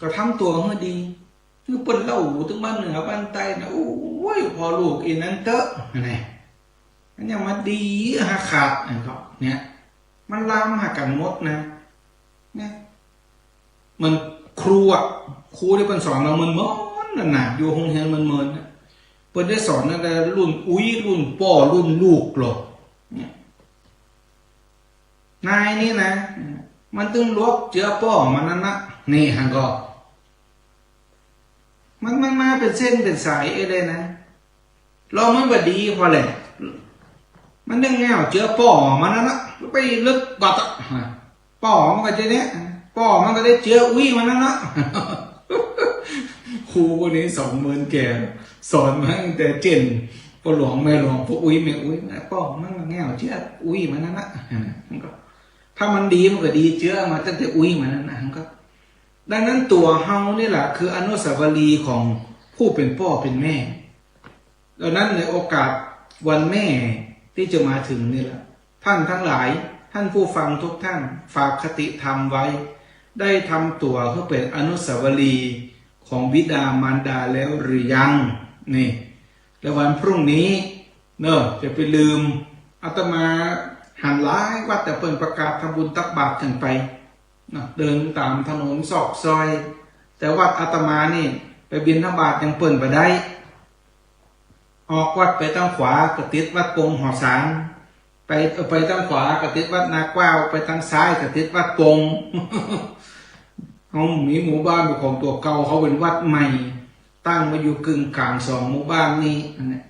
ก็ทำตั๋วหื้อดี หื้อเปิ้นเล่าตึงบ้านเหนือบ้านใต้นะ โอ้ย ป้อลูกอีนั้นเต๊อะ นี่ มันยังมาดีหาขาด อันก็ เนี่ย มันลามหากั๋นหมดนะ เนี่ย เหมือนครูอะ ครูตี้เปิ้นสอนเฮาเมินๆ นั่นน่ะ อยู่โฮงเฮียนเมินๆ น่ะ เปิ้นได้สอนตั้งแต่รุ่นอุ๊ย รุ่นป้อ รุ่นลูกหรอก เนี่ย นายนี่นะ มันตึงหลวกเจื้อป้อมันนั่นนะ นี่หั้นก็ มัน มันมาเป๋นเส้นเป๋นสายเอเลยนะ แล้วมันบ่ดีพอแหละ มันยังแง่วเจื้อป้อมันนั้นนะ ไปเลิกบัดอะ ป้อมันก็จะเนี่ย ป้อมันก็ได้เจื้ออุ๊ยมันนั้นนะ ครูพวกนี้สองหมื่นแก่ สอนมาตั้งแต่เจ๋น ป้อหลวงแม่หลวง ป้ออุ๊ยแม่อุ๊ยนะ ป้อมันก็แง่วเจื้ออุ๊ยมันนั้นนะ มันก็ ถ้ามันดีมันก็ดีเจื้อมาตั้งแต่อุ๊ยมันนั้นนะ มันก็ ดังนั้นตั๋วเฮานี่แหละคืออนุสาวรีย์ของผู้เป๋นป้อเป๋นแม่ ดังนั้นในโอกาสวันแม่ตี้จะมาเถิงนี่แหละ ท่านตังหลาย ท่านผู้ฟังทุกท่าน ฝากคติธรรมไว้ ได้ทำตั๋วหื้อเป๋นอนุสาวรีย์ของบิดามารดาแล้วหรือยัง นี่ และวันพรุ่งนี้ เนอะ จะไปลืม อาตมาหันหลายวัดแต่เปิ้นประกาศทำบุญตักบาตรกั๋นไป เนอะ เดินต๋ามถนนซอกซอย แต่วัดอาตมานี่ไปบิณฑบาตยังเปิ้นบ่ได้ ออกวัดไปตางขวาก็ติดวัดปงหอสาร ไป เอ่อ ไปตางขวาก็ติดวัดนาเกล้า ไปตางซ้ายก็ติดวัดปง เฮามีหมู่บ้านเป๋นของตั๋วเก่า เฮาเป๋นวัดใหม่ ตั้งมาอยู่กึ่งก๋างสองหมู่บ้านนี่ อันเนี้ย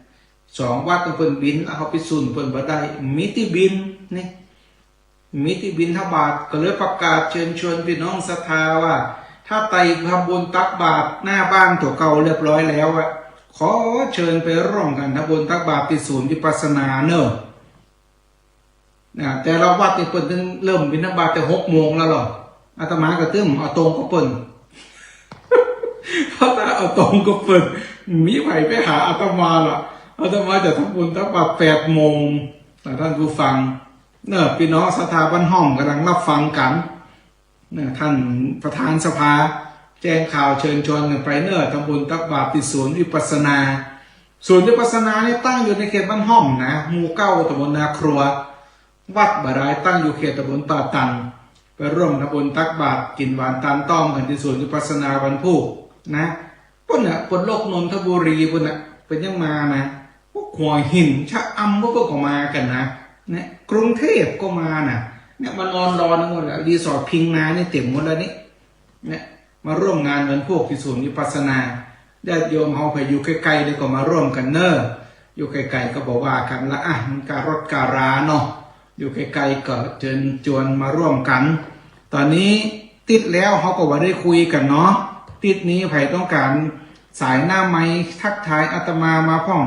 สองวัดเปิ้นบิณแล้วเฮาไปสุนเปิ้นบ่ได้ มีตี้บิณนี่ มีตี้บิณฑบาต ก็เลยประกาศเชิญชวนปี้น้องศรัทธาว่า ถ้าใผทำบุญตักบาตรหน้าบ้านตั๋วเก่าเรียบร้อยแล้วอะ ขอเชิญไปร่วมกั๋นทำบุญตักบาตรตี้ศูนย์วิปัสสนาเนอะ นะ แต่ละวัดนี่เปิ้นตึงเริ่มบิณฑบาตแต่หกโมงแล้วเหรอ อาตมาก็ตึงเอาตรงกับเปิ้น เพราะถ้าเอาตรงกับเปิ้น มีใผไปหาอาตมาล่ะ อาตมาจะทำบุญตักบาตรแปดโมง นะ ท่านผู้ฟัง เนอะ ปี้น้องศรัทธาบ้านฮ่อมก่ำลังฮับฟังกั๋น นะ ท่านประธานสภาแจ้งข่าวเชิญชวนกั๋นไปเนอะ ทำบุญตักบาตรตี้ศูนย์วิปัสสนา ศูนย์วิปัสสนานี่ตั้งอยู่ในเขตบ้านฮ่อมนะ หมู่เก้า ตำบลนาครัว วัดบ่ดายตั้งอยู่เขตตำบลป่าตัน ไปร่วมทำบุญตักบาตรกิ๋นหวานตานต้อมกั๋นตี้ศูนย์วิปัสสนาวันพูกนะ ปู๊นน่ะ คนโลกนนทบุรีปู๊นน่ะ เปิ้นยังมานะ พวกหัวหิน ชะอำ พวก พวกก็มากั๋นนะ เนี่ย กรุงเทพก็มานะ เนี่ย มานอนรอกั๋นหมดแล้ว รีสอร์ทพิงนานี่เต็มหมดแล้วนี่ เนี่ย มาร่วมงานวันพูกตี้ศูนย์วิปัสสนา ญาติโยมเฮาใผอยู่ใก้ๆ นี่ก็มาร่วมกั๋นเนอะ อยู่ใก้ๆ ก็บ่ว่ากั๋นละ อ่ะ มันกะรถกะราเนาะ อยู่ใก้ๆ ก็เจิญจวนมาร่วมกั๋น ต๋อนนี้ติดแล้วเฮาก็บ่ได้คุยกั๋นเนาะ ติดนี้ใผต้องก๋านสายหน้าไมค์ทักทายอาตมามาพ่อง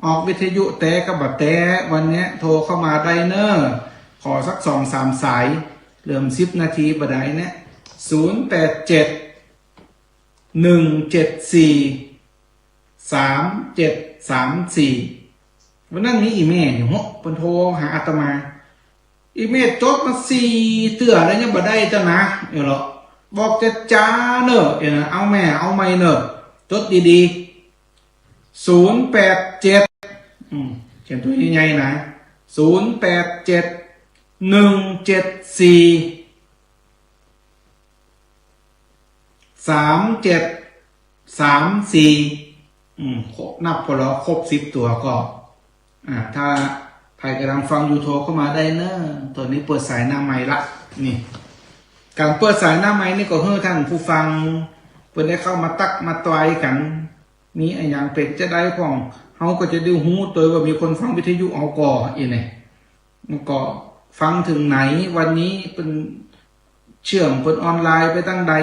ออกวิทยุแต๊ก็บ่แต๊ วันเนี้ยโทรเข้ามาได้เนอะ ขอสักสองสามสาย เหลือสิบนาทีบ่ดายเนี่ย ศูนย์แปดเจ็ด หนึ่งเจ็ดสี่ สามเจ็ดสามสี่ วันนั้นมีอี่แม่นี่ โห เปิ้นโทรหาอาตมา อี่แม่จดมาสี่เตื้อแล้วยังบ่ได้เตื้อนะ เออเหรอ บอกจะจ๋าเนอะ เออ เอาแม่ เอาใหม่เนอะ จดดีๆ ศูนย์แปดเจ็ด อืม เขียนตั๋วใหญ่ๆ นะ ศูนย์แปดเจ็ด หนึ่งเจ็ดสี่ สามเจ็ดสามสี่ อืม ครบ นับพอเหลาะครบสิบตั๋วก็ อ่า ถ้าใผก่ำลังฟังอยู่โทรเข้ามาได้เนอะ ต๋อนนี้เปิดสายหน้าไมค์ละ นี่ ก๋านเปิดสายหน้าไมค์นี่ก็หื้อท่านผู้ฟังเปิ้นได้เข้ามาตั๊กมาตวยกั๋น มีอะหยังเป๋นจาใดพ่อง เฮาก็จะได้ฮู้ตวยว่ามีคนฟังวิทยุเฮาก่อ อี้เนี่ย มันก็ฟังเถิงไหน วันนี้เปิ้นเชื่อมเปิ้นออนไลน์ไปตางใด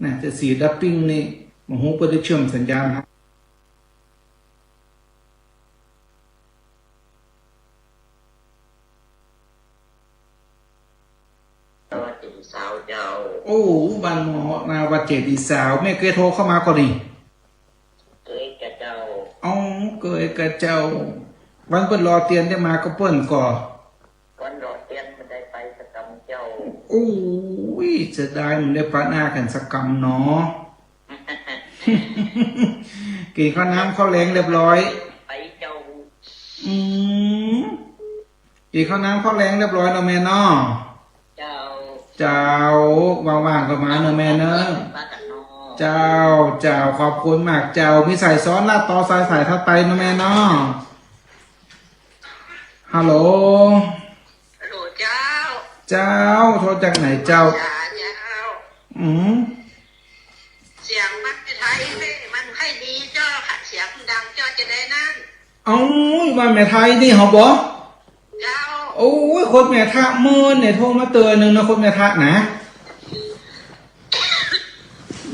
นะ แต่สีดับปิ้งนี่ บ่ฮู้เปิ้นได้เชื่อมสัญญาณครับ วัดเจดีย์ซาวเจ้า โอ้ บ้านหมอนาวัดเจดีย์ซาว แม่เกยโทรเข้ามาก่อนี่ เกยกะเจ้า อ๋อ เกยกะเจ้า วันเปิ้นรอเตียนได้มาก็เปิ้นก่อ วันรอเตียนบ่ได้ไปสักกำเจ้า โอ้ย เสียดายบ่ได้ปะหน้ากั๋นสักกำเนาะ กิ๋นข้าวน้ำข้าวแลงเรียบร้อย ไปเจ้า อืม กิ๋นข้าวน้ำข้าวแลงเรียบร้อยเนาะแม่เนาะ เจ้า เจ้า ว่างๆ ก็มาเนาะแม่เนาะ มากั๋นเนาะ เจ้า เจ้า ขอบคุณมากเจ้า มีสายซ้อนลาดต่อสาย สายถัดไปเนาะแม่เนาะ ฮัลโหล ฮัลโหลเจ้า เจ้า โทรจากไหนเจ้า จ๋าเจ้า อืม เสียงมันไทยเว้ย มันไทย จะได้นั่น เอ้า บ้านแม่ไทยนี่เหรอบ่ เจ้า โอ้ย คนแม่ทะเมินเนี่ย โทรมาเตือนหนึ่งนะ คนแม่ทะนะ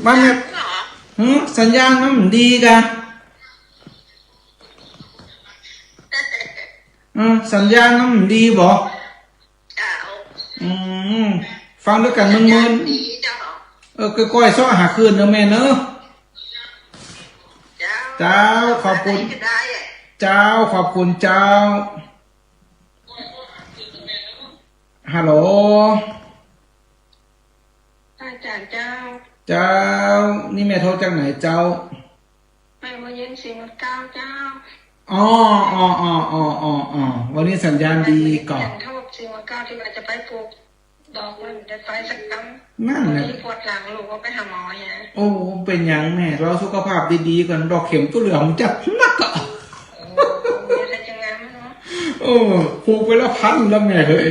บ้านแม่ เหรอ หือ สัญญาณมันบ่ดีกะ เออ สัญญาณมันบ่ดีบ่ เจ้า อืม ฟังด้วยกันเมินๆ ดีเจ้า เออ ก้อยๆ เซาะหาคืนเนอะแม่เนอะ เจ้า เจ้า ขอบคุณ ก็ได้อะ เจ้า ขอบคุณเจ้า ฮัลโหล อาจารย์เจ้า เจ้า นี่แม่โทรจากไหนเจ้า แม่มาเย็นสี่หมื่นเก้าเจ้า อ๋อ อ๋อ วันนี้สัญญาณดีก่อ เสียงโทษสี่หมื่นเก้าที่ว่าจะไปปลูกดอกมันจะไปสักครั้ง นั่นแหละ วันนี้ปวดหลังลูกก็ไปหาหมอเนี่ย โอ้ เป๋นหยังแม่ เฮาสุขภาพดีๆ ก่อน ดอกเข็มตุ๊เหลืองจัดนักอะ โอ้ เดี๋ยวจะงามเนาะ โอ้ ปลูกไปแล้วพันแล้วแม่เฮ้ย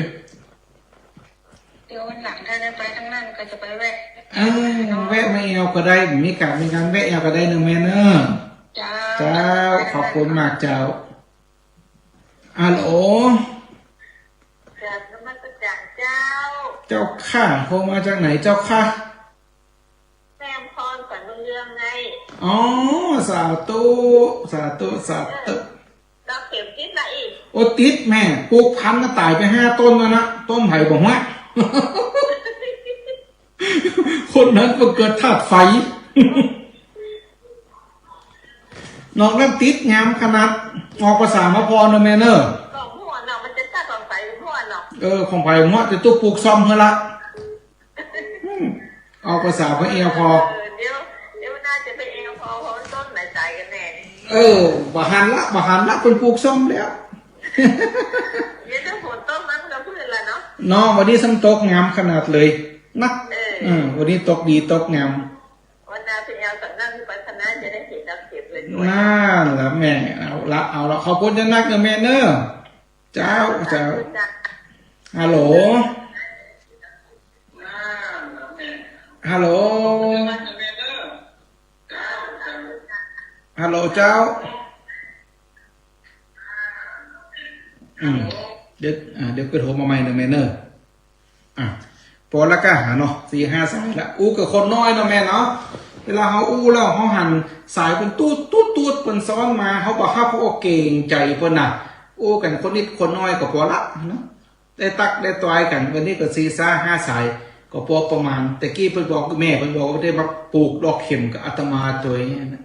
เดี๋ยววันหลังถ้าได้ไปทางนั้นก็จะไปแวะ เออ แวะมาแอ่วก็ได้ มีก๋านมีงานแวะแอ่วก็ได้เนอะแม่เนอะ เจ้า เจ้า ขอบคุณมากเจ้า ฮัลโหล กราบนมัสการเจ้า เจ้าค่ะ โทรมาจากไหนเจ้าค่ะ แม่อำพร ขวัญบุญเรืองไง อ๋อ สาธุ สาธุ สาธุ ดอกเข็มติดละอีก โอ้ ติดแม่ ปลูกพันธุ์น่ะต๋ายไปห้าต้นแล้วนะ ต้นไผบ่ฮู้ คนนั้นบ่เกิดธาตุไฟ นอกนั้นติดงามขนาด ออกภาษามาพอเนอะแม่เนอะ ของม่วนเนาะ มันจะตัดของไผม่วนเนาะ เออ ของไผม่วน แต่ตุ๊ปลูกซ่อมหื้อละ อืม ออกภาษาไปแอ่วพอ เออ เดี๋ยว เดี๋ยวน่าจะไปแอ่วพอ เพราะต้นไหนต๋ายกันแน่ เออ บ่หันละ บ่หันละ เปิ้นปลูกซ่อมแล้ว เดี๋ยวถ้าฝนตกมันก็พืชละเนาะ เนาะ วันนี้ซ้ำตกงามขนาดเลยนะ เออ เออ วันนี้ตกดีตกงาม วันหน้าไปแอ่วสักนั่น พัฒนาจะได้เห็นดอกเข็มเลย นั่นละแม่ เอาละ เอาละ ขอบคุณเจ้านักเนอะแม่เนอะ เจ้า เจ้า ฮัลโหล ฮัลโหล ฮัลโหลเจ้า อืม เดี๋ยว อ่า เดี๋ยวก็โทรมาใหม่เนอะแม่เนอะ อ่ะ ปอละก้าหาเนาะ สี่ห้าสายละ อู้ ก็คนน้อยเนาะแม่เนาะ เวลาเฮาอู้แล้วเฮาหันสายเปิ้นตุ๊ดตุ๊ดตุ๊ด เปิ้นซ้อนมา เฮาบ่ฮับ เฮาก็เกรงใจ๋เปิ้นน่ะ อู้กั๋นคนนิดคนน้อยก็ปอละเนาะ ได้ตั๊กได้ตวยกั๋น วันนี้ก็สี่สายห้าสาย ก็ปอประมาณ แต่กี้เปิ้นบอก แม่เปิ้นบอกว่าได้มาปลูกดอกเข็มกับอาตมาตวยเนี่ยนะ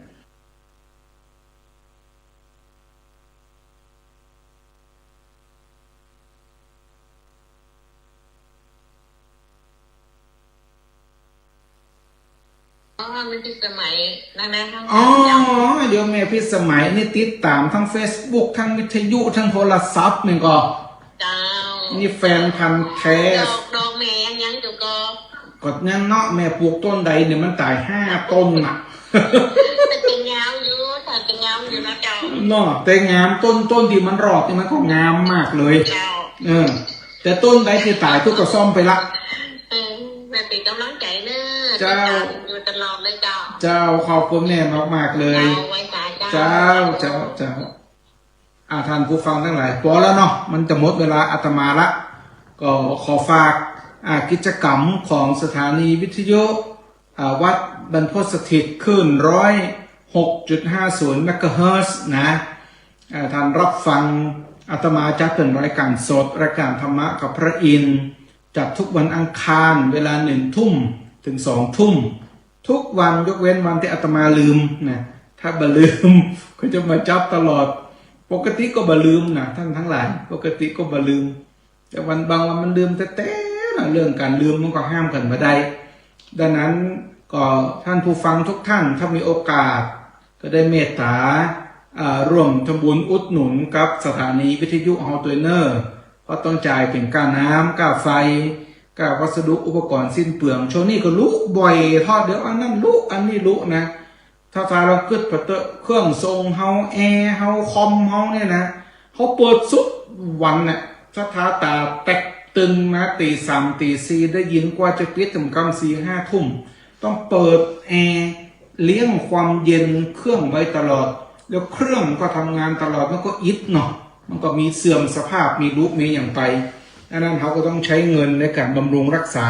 อ๋อ มันพิสมัยนะแม่ อ๋อ โยมแม่พิสมัยนี่ติดต๋ามทั้งเฟซบุ๊ก ทั้งวิทยุ ทั้งโทรศัพท์นี่ก่อ เจ้า นี่แฟนพันธุ์แท้ ดอก ดอกแม่ยังอยู่ก่อ ก็ยังเนาะ แม่ปลูกต้นใดเนี่ยมันต๋ายห้าต้นน่ะ แต่จะงามอยู่ แต่จะงามอยู่นะเจ้า เนาะ แต่งาม ต้น ต้นตี้มันรอดนี่มันก็งามมากเลย เจ้า เออ แต่ต้นใดตี้ต๋ายตุ๊กก็ซ่อมไปละ เออ แม่เป๋นก๋ำลังใจ๋เน้อ เจ้า ติดต๋ามอยู่ตลอดเลยเจ้า เจ้า ขอบคุณแม่มากๆ เลย เจ้า ไหว้สาเจ้า เจ้า เจ้า เจ้า อ่า ท่านผู้ฟังตังหลาย ปอแล้วเนาะ มันจะหมดเวลาอาตมาละ ก็ขอฝาก อ่า กิจกรรมของสถานีวิทยุ อ่า วัดบรรพตสถิต คลื่นร้อยหกจุดห้าศูนย์เมกะเฮิรตซ์นะ อ่า ท่านรับฟังอาตมาจัดเป๋นรายก๋านสด รายก๋านธรรมะกับพระอินทร์ จัดทุกวันอังคารเวลาหนึ่งทุ่มถึงสองทุ่ม ทุกวันยกเว้นวันตี้อาตมาลืมนะ ถ้าบ่ลืมก็จะมาจัดตลอด ปกติก็บ่ลืมนะท่านตังหลาย ปกติก็บ่ลืม แต่วัน บางวันมันลืมแต๊ๆ นะ เรื่องก๋านลืมมันก็ห้ามกั๋นบ่ได้ ดังนั้นก็ท่านผู้ฟังทุกท่าน ถ้ามีโอกาส ก็ได้เมตต๋า อ่า ร่วมทำบุญอุดหนุนกับสถานีวิทยุเฮาตวยเน้อ เพราะต้องจ่ายเป๋นก้าน้ำ ก้าไฟ ก้าวัสดุอุปกรณ์สิ้นเปลือง ช่วงนี้ก็ลุบ่อยเถาะ เดี๋ยวอันนั้นลุ อันนี้ลุนะ ถ้า ถ้าเฮากึ๊ดผ่าเต๊อะ เครื่องส่งเฮา แอร์เฮา คอมเฮาเนี่ยนะ เฮาเปิดสุดวันน่ะ สะท้าต๋าแต๊กตึงนะ ตี๋สามตี๋สี่ได้ยิน กว่าจะปิดก็กำสี่ห้าทุ่ม ต้องเปิดแอร์เลี้ยงความเย็นเครื่องไว้ตลอด แล้วเครื่องก็ทำงานตลอด มันก็อิดเนาะ มันก็มีเสื่อมสภาพ มีรุ มีหยังไป อันนั้นเขาก็ต้องใช้เงินในการบำรุงรักษา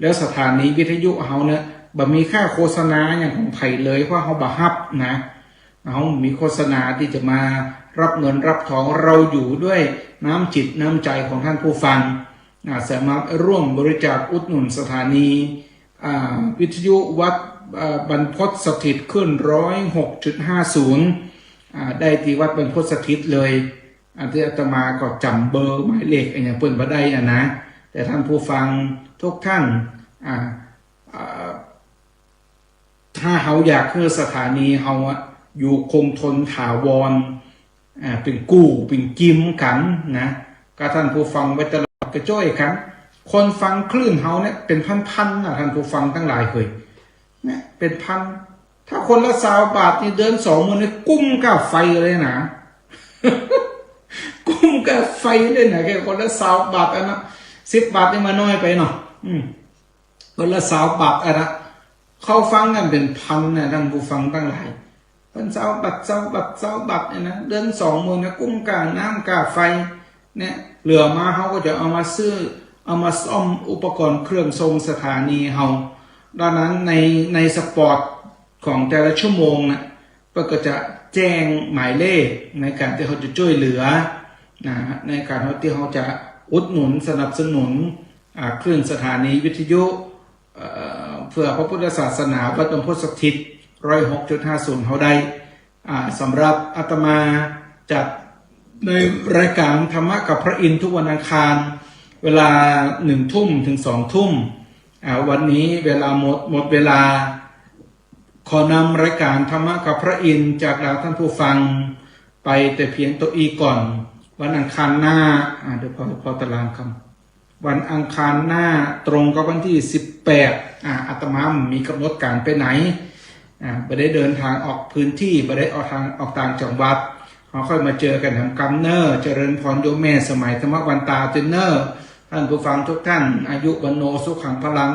แล้วสถานีวิทยุเขาเนี่ยบ่มีค่าโฆษณาหยังของใผเลย เพราะเขาบ่ฮับนะ เขามีโฆษณาตี้จะมาฮับเงินฮับทอง เราอยู่ด้วยน้ำจิตน้ำใจของท่านผู้ฟัง อ่า สามารถร่วมบริจาคอุดหนุนสถานี อ่า วิทยุวัด อ่า บรรพตสถิตคลื่น ร้อยหกจุดห้าศูนย์ อ่า ได้ตี้วัดบรรพตสถิตเลย อันตี้อาตมาก็จ๋ำเบอร์หมายเลขอะหยังเปิ้นบ่ได้อะนะ แต่ท่านผู้ฟังทุกท่าน อ่า อ่า ถ้าเฮาอยากหื้อสถานีเฮาอะอยู่คงทนถาวร อ่า เป๋นกู้เป๋นกิมกั๋นนะ ก็ท่านผู้ฟังไว้ตลอดก็จ้อยกั๋น คนฟังคลื่นเฮาเนี่ยเป๋นพันๆ นะ ท่านผู้ฟังตังหลายเหย เนี่ยเป๋นพัน ถ้าคนละซาวบาทนี่ เดือนสองหมื่นนี่กุ้มก้าไฟเลยนะ กุ้มก้าไฟเลยนะ แค่คนละซาวบาทอันนะ สิบบาทนี่มันน้อยไปเนาะ อืม คนละซาวบาทอันนะ เขาฟังกั๋นเป๋นพันนะ ท่านผู้ฟังตังหลาย เปิ้นซาวบาท ซาวบาท ซาวบาทเนี่ยนะ เดือนสองหมื่นนะ กุ้มก้าน้ำก้าไฟ เนี่ย เหลือมาเฮาก็จะเอามาซื้อ เอามาซ่อมอุปกรณ์เครื่องทรงสถานีเฮา ดังนั้นใน ในสปอตของแต่ละชั่วโมงน่ะ เปิ้นก็จะแจ้งหมายเลขในการตี้เฮาจะจ้วยเหลือนะ ในการตี้เฮาจะอุดหนุนสนับสนุน อ่า คลื่นสถานีวิทยุ เอ่อ เพื่อพระพุทธศาสนาวัดบรรพตสถิต ร้อยหกจุดห้าศูนย์ เฮาได้ อ่า สำหรับอาตมาจัดในรายการธรรมะกับพระอินทร์ทุกวันอังคาร เวลาหนึ่งทุ่มถึงสองทุ่ม อ่า วันนี้เวลาหมด หมดเวลา ขอนำรายการธรรมะกับพระอินทร์จากลาท่านผู้ฟังไปแต่เพียงเต้าอี้ก่อน วันอังคารหน้า อ่า เดี๋ยวผ่อ ผ่อตารางกำ วันอังคารหน้าตรงกับวันตี้สิบแปด อ่า อาตมาบ่มีก๋ำหนดก๋านไปไหน อ่า บ่ได้เดินทางออกพื้นตี้ บ่ได้ออกตาง ออกต่างจังหวัด เฮาค่อยมาเจอกั๋นแหมกำเน่อ เจริญพรโยมแม่สมัย ธรรมวันตา เจ้าเน่อ ท่านผู้ฟังทุกท่าน อายุ วัณโณ สุขัง พลัง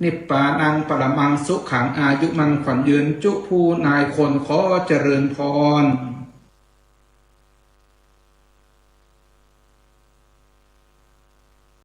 นิพพานัง ปรมัง สุขัง อายุมั่นขวัญยืน จุผู้นายคน ขอเจริญพร